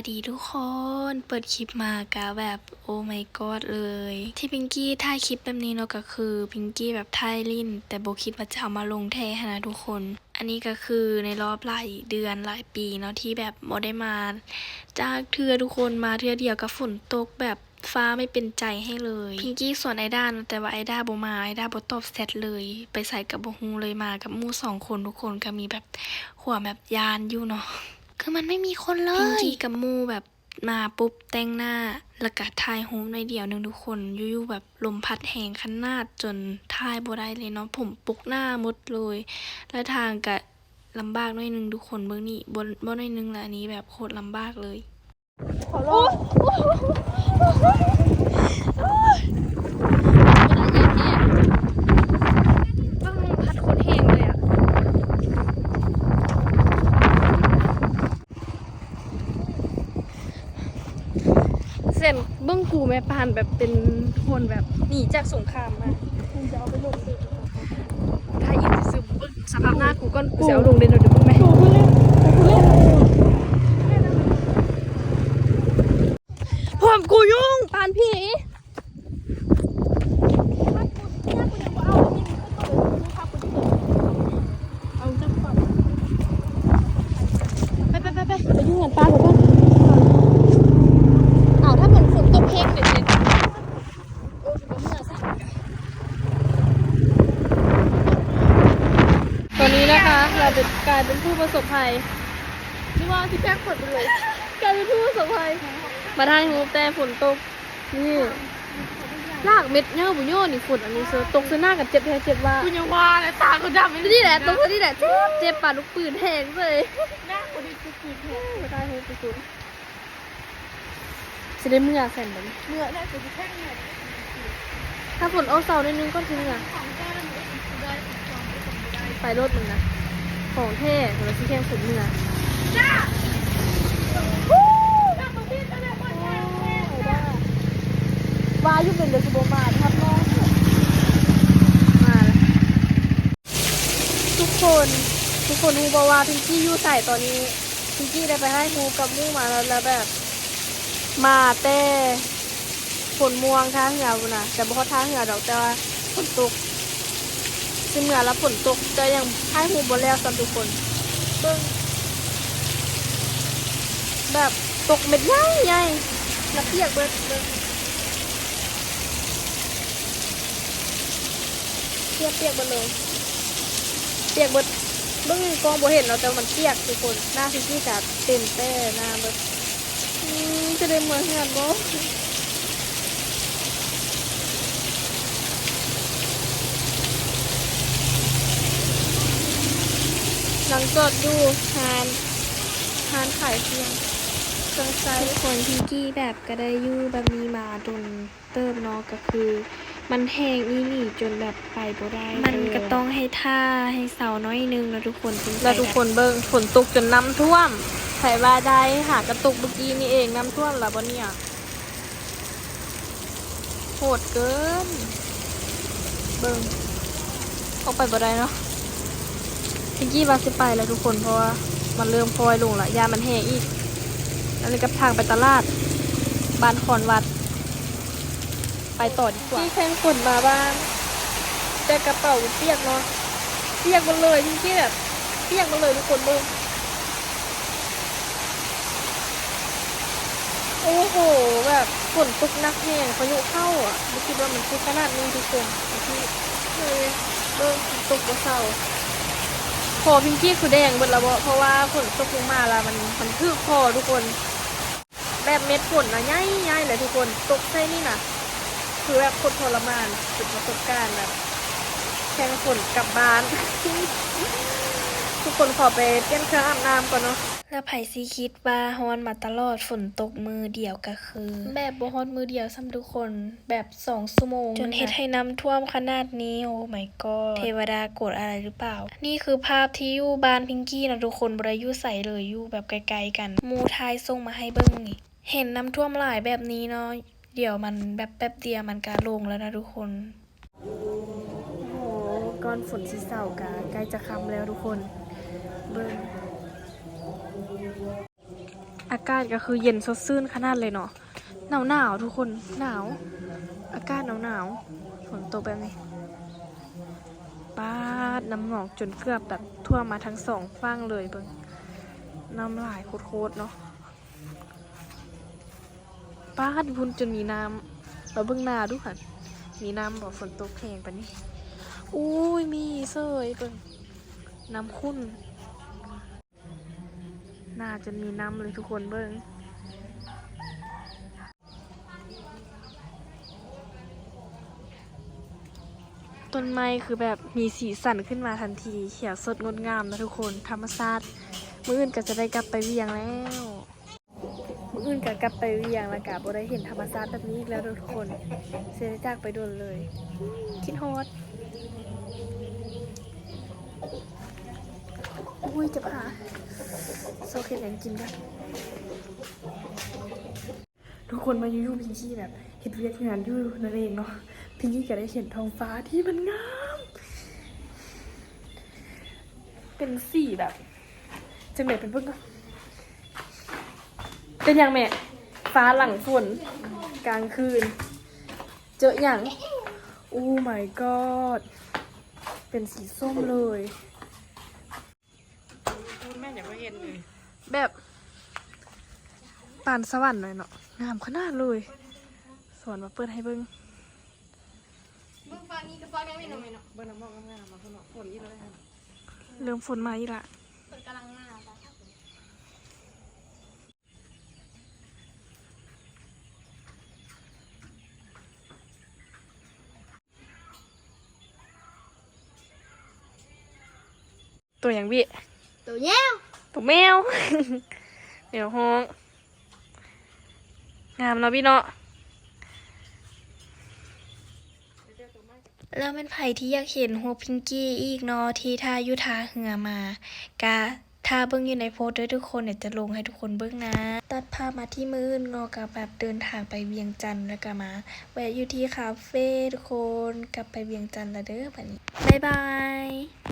ສະບາຍດີທຸກຄົນ, ເປີດຄລິບມາກະແບບ Oh my god ເລີຍ. ທີ່ພິງກີ້ຖ່າຍຄລິບແບບນີ້ເນາະ ກະຄືພິງກີ້ແບບຖ່າຍຫຼິ້ນ ແຕ່ບໍ່ຄິດວ່າຈະເອົາມາລົງແທ້ຫັ້ນນະທຸກຄົນ. ອັນນີ້ກະຄືໃນລອບຫຼາຍເດືອນຫຼາຍປີເນາະ ທີ່ແບບບໍ່ໄດ້ມາຈັກເທື່ອທຸກຄົນ, ມາເທື່ອດຽວກະຝົນຕົກແບບ ຟ້າໄມ່ເປັນໃຈໃຫ້ເລີຍ. ພິງກີ້ຊວນໄອດ້າເນາະ ແຕ່ວ່າໄອດ້າບໍ່ມາ, ໄອດ້າບໍ່ຕອບແຊັດເລີຍ, ໄປໃສກະບໍ່ຮູ້ເລີຍ. ມາກັບໝູ່ສອງຄົນ, ທຸກຄົນກະມີແບບຄວາມແບບຢ້ານຢູ່ເນາະ. ຄືມັນໄມ່ມີຄົນເລີຍ. ພິງກີ້ກັບໝູ່ແບບມາປຸບແຕ່ງໜ້າ ແລ້ວກະຖ່າຍຮູບໜ້ອຍດຽວໜຶ່ງທຸກຄົນ, ຢູ່ໆແບບລົມພັດແຮງຂະໜາດຈົນຖ່າຍບໍ່ໄດ້ເລີຍເນາະ, ຜົມປົກໜ້າໝົດເລີຍ ແລະ ທາງກະລຳບາກໜ້ອຍໜຶ່ງທຸກຄົນ. ເບິ່ງນີ້ ບໍ່ ບໍ່ໜ້ອຍໜຶ່ງລະ, ອັນນີ້ແບບໂຄດລຳບາກເລີຍ. ຂໍຮ້ອງ ເບິ່ງລົມພັດໂຄດແຮງເລີຍອະ. ເຊັ່ນ ເບິ່ງກູແມ່ ປານແບບເປັນຄົນແບບໜີຈາກສົງຄາມມາ. ຖ່າຍອິນຊື່ໆ ເບິ່ງສະພາບໜ້າກູກ່ອນ, ກູຊິເອົາລົງເດ ເດີ ເບິ່ງແມ. ຜົມກູຫຍຸ້ງປານຜີ. ໄປ ໄປ ໄປ ໄປ ໄປຢູ່ເຮືອນປ້າເຂົາກ່ອນ. ອ້າວ ຖ້າມັນຝົນຕົກແຮງເປັນ ຕອນນີ້ນະຄະ ເຮົາເປັນ ກາຍເປັນຜູ້ປະສົບໄພ ຫຼືວ່າຊິແຈ້ງຜົນໄປເລີຍ ກາຍເປັນຜູ້ປະສົບໄພ ມາຖ່າຍຮູບແຕ່ຝົນຕົກ. ນີ້ ລາກເມັດເຍີ້າບໍ່ຍໍ້ນີ້ ຝົນອັນນີ້ເຊີ ຕົກໃສ່ໜ້າກັນເຈັບແທ້ເຈັບວ່າ. ກູຍັງວ່າແຫຼະ ຕາກູດຳ ນີ້ແຫຼະ ຕົກເທົ່ານີ້ແຫຼະ ເຈັບ ເຈັບປານລູກປືນແຮງເລີຍ. ໜ້າກູນີ້ຄືປືນແທ້ ມາຖ່າຍຮູບໄປພຸ້ນ. ຊິໄດ້ເມືອຊັ້ນບັດນີ້ ເມືອແລ້ວ ຊິແຂ່ງເມືອ. ຖ້າຝົນອອກເຊົາໜ້ອຍໜຶ່ງກ່ອນຊິເມືອ. ໄປໂລດມຶງນະ ຂອງແທ້ ແຕ່ວ່າຊິແຂ່ງຝົນເມືອ. ວ່າຢູ່ເປັນເດີ ຄືບໍ່ມາທັບນ້ອງ. ມາແລ້ວ ທຸກຄົນ ທຸກຄົນຮູ້ບໍ່ວ່າພິງກີ້ຢູ່ໃສຕອນນີ້? ພິງກີ້ໄດ້ໄປຖ່າຍຮູບກັບໝູ່ມາແລ້ວ ແລ້ວແບບມາແຕ່ໂພນມ່ວງທ່າເຮືອພຸ້ນນະ, ແຕ່ບໍ່ຮອດທ່າເຮືອດອກ ແຕ່ວ່າຝົນຕົກ ຊິເມືອແລ້ວຝົນຕົກ ແຕ່ຍັງຖ່າຍຮູບບໍ່ແລ້ວຊ້ຳທຸກຄົນ. ເບິ່ງ ແບບຕົກເມັດໃຫຍ່ໆ ແລ້ວປຽກເບິດ ເບິ່ງ. ເກືອບປຽກເບິດເລີຍ ປຽກເບິດ. ເບິ່ງກ້ອງບໍ່ເຫັນເນາະ ແຕ່ວ່າມັນປຽກທຸກຄົນ. ໜ້າພິງກີ້ກະເຕັມແຕ່ໜ້າເບິດ. ອືມ ຈະໄດ້ເມືອເຮືອນບໍ່? ຫຼັງຈອດຢູ່ຮ້ານ ຮ້ານຂາຍເຄື່ອງ ເຄື່ອງໃຊ້. ທຸກຄົນ ພິງກີ້ແບບກະໄດ້ຢູ່ແບບນີ້ມາດົນ ເຕີບເນາະ ກະຄືມັນແຮງອີ່ຫຼີຈົນແບບໄປບໍ່ໄດ້. ມັນກະຕ້ອງໃຫ້ຖ້າໃຫ້ເຊົາໜ້ອຍໜຶ່ງເນາະທຸກຄົນ ຈຶ່ງໄປໄດ້. ແລ້ວທຸກຄົນເບິ່ງ ຝົນຕົກຈົນນ້ຳຖ້ວມ ໃຜວ່າໄດ້ ຫາກະຕົກມື້ກີ້ນີ້ເອງ ນ້ຳຖ້ວມລະບໍ່ເນຍ. ໂຫດເກີນ ເບິ່ງ ອອກໄປບໍ່ໄດ້ເນາະ. ພິງກີ້ວ່າຊິໄປແລ້ວທຸກຄົນ ເພາະວ່າມັນເລີ່ມຄ່ອຍລົງລະ ຢ້ານມັນແຮງອີກ. ອັນນີ້ກະທາງໄປຕະຫຼາດບ້ານຄອນວັດ ໄປຕໍ່ດີກວ່າ. ທີ່ແຂ່ງຝົນມາບ້ານ ແຕ່ກະເປົາປຽກເນາະ ປຽກໝົດເລີຍ. ທີ່ແບບປຽກໝົດເລີຍທຸກຄົນເບິ່ງ. ໂອ້ໂຫ ແບບຝົນຕົກໜັກແຮງ ພາຍຸເຂົ້າອະ ບໍ່ຄິດວ່າມັນຊິຂະໜາດນີ້ທຸກຄົນ. ທີ່ເບິ່ງຝົນຕົກບໍ່ເຊົາ ຄໍພິງກີ້ຄືແດງເບິດລະເບາະ ເພາະວ່າຝົນຕົກລົງມາລະມັນ ມັນຖືກຄໍທຸກຄົນ. ແບບເມັດຝົນນະໃຫຍ່ໆເລີຍທຸກຄົນ ຕົກໃສ່ນີ້ນະ ຄືແບບໂຄດທໍລະມານ. ເປັນປະສົບການແບບແຂ່ງຝົນກັບບ້ານ. ທຸກຄົນຂໍໄປປ່ຽນເຄື່ອງອາບນ້ຳກ່ອນເນາະ. ແລ້ວໃຜຊິຄິດວ່າຮ້ອນມາຕະຫຼອດ ຝົນຕົກມື້ດຽວກະຄື ແບບບໍ່ຮອດມື້ດຽວຊ້ຳທຸກຄົນ ແບບສອງຊົ່ວໂມງ ຈົນເຮັດໃຫ້ນ້ຳຖ້ວມຂະໜາດນີ້. Oh my god ເທວະດາໂກດອາໄລຫຼືເປົ່າ? ນີ້ຄືພາບທີ່ຢູ່ບ້ານພິງກີ້ນະທຸກຄົນ ບໍ່ໄດ້ຢູ່ໃສເລີຍ ຢູ່ແບບໃກ້ໆກັນ ໝູ່ຖ່າຍສົ່ງມາໃຫ້ເບິ່ງນີ້. ເຫັນນ້ຳຖ້ວມຫຼາຍແບບນີ້ເນາະ ດຽວມັນແບບແປັບດຽວມັນກະລົງແລ້ວນະທຸກຄົນ. ໂອ້ໂຫ ກ່ອນຝົນຊິເຊົາກະໃກ້ຈະຄ່ຳແລ້ວທຸກຄົນ ເບິ່ງ. ອາກາດກໍຄືເຢັນສົດຊື່ນຂະໜາດເລີຍເນາະ. ໜາວໆ ທຸກຄົນ ໜາວ ອາກາດໜາວໆ ຝົນຕົກແບບນີ້. ປາດ ນ້ຳໜອງຈົນເກືອບແບບຖ້ວມມາທັງສອງຝັ່ງເລີຍ. ເບິ່ງ ນ້ຳຫຼາຍໂຄດໆ ເນາະ. ປາດ ຢູ່ພຸ້ນຈົນມີນ້ຳ. ມາເບິ່ງໜ້າດູຫັ້ນ ມີນ້ຳບໍ່? ຝົນຕົກແຮງປານນີ້. ໂອ້ຍ ມີເສີຍ. ເບິ່ງ ນ້ຳຂຸ້ນ. ໜ້າຈົນມີນ້ຳເລີຍທຸກຄົນເບິ່ງ. ຕົ້ນໄມ້ຄືແບບມີສີສັນຂຶ້ນມາທັນທີ ຂຽວສົດງົດງາມນະທຸກຄົນ. ທຳມະຊາດ. ມື້ອື່ນກໍຈະໄດ້ກັບໄປວຽງແລ້ວ. ມື້ອື່ນກໍກັບໄປວຽງ ແລ້ວກໍບໍ່ໄດ້ເຫັນທຳມະຊາດແບບນີ້ອີກແລ້ວເດີທຸກຄົນ. ເສຍຈາກໄປດົນເລີຍ. ຄິດຮອດ. ໂອ້ຍ ເຈັບຂາ. ຊອກເຮັດຫຍັງກິນກ່ອນ. ທຸກຄົນມາຢູ່ໆ ພິງກີ້ແບບເຮັດວຽກງານຢູ່ນັ້ນເອງເນາະ. ພິງກີ້ກໍໄດ້ເຫັນທ້ອງຟ້າທີ່ມັນງາມ ເປັນສີແບບ ຈັ່ງໃດ ໄປເບິ່ງກ່ອນ. ເປັນຫຍັງແມ່? ຟ້າຫຼັງຝົນກາງຄືນ. ເຈີຫຍັງ? Oh my god ເປັນສີສົ້ມເລີຍ. ແມ່ນຫຍັງກໍເຫັນເລີຍ ແບບປານສະຫວັນເລີຍເນາະ. ງາມຂະໜາດເລີຍ. ສອນມາເປີດໃຫ້ເບິ່ງ. ເບິ່ງຟ້ານີ້ກໍຟ້າງາມເນາະແມ່ເນາະ. ເບິ່ງນ້ຳໝອກງາມໆ ມາເນາະ. ຝົນອີກແລ້ວເນາະ. ເລີ່ມຝົນມາອີກລະ. ຝົນກຳລັງມາ. ໂຕຫຍັງ ບິ? ໂຕແມວ. ໂຕແມວ. ແມວຮ້ອງ. ງາມເນາະ ບິເນາະ. ແລ້ວແມ່ນໃຜທີ່ຢາກເຫັນຮູບພິງກີ້ອີກເນາະ ທີ່ຖ້າຢູ່ທ່າເຮືອມາ ກະຖ້າເບິ່ງຢູ່ໃນໂພສເດີທຸກຄົນ ດຽວຈະລົງໃຫ້ທຸກຄົນເບິ່ງນະ. ຕັດພາບມາທີ່ມື້ອື່ນເນາະ ກະແບບເດີນທາງໄປວຽງຈັນ ແລ້ວກະມາແວະຢູ່ທີ່ຄາເຟທຸກຄົນ. ກັບໄປວຽງຈັນລະເດີບາດນີ້ ບາຍບາຍ.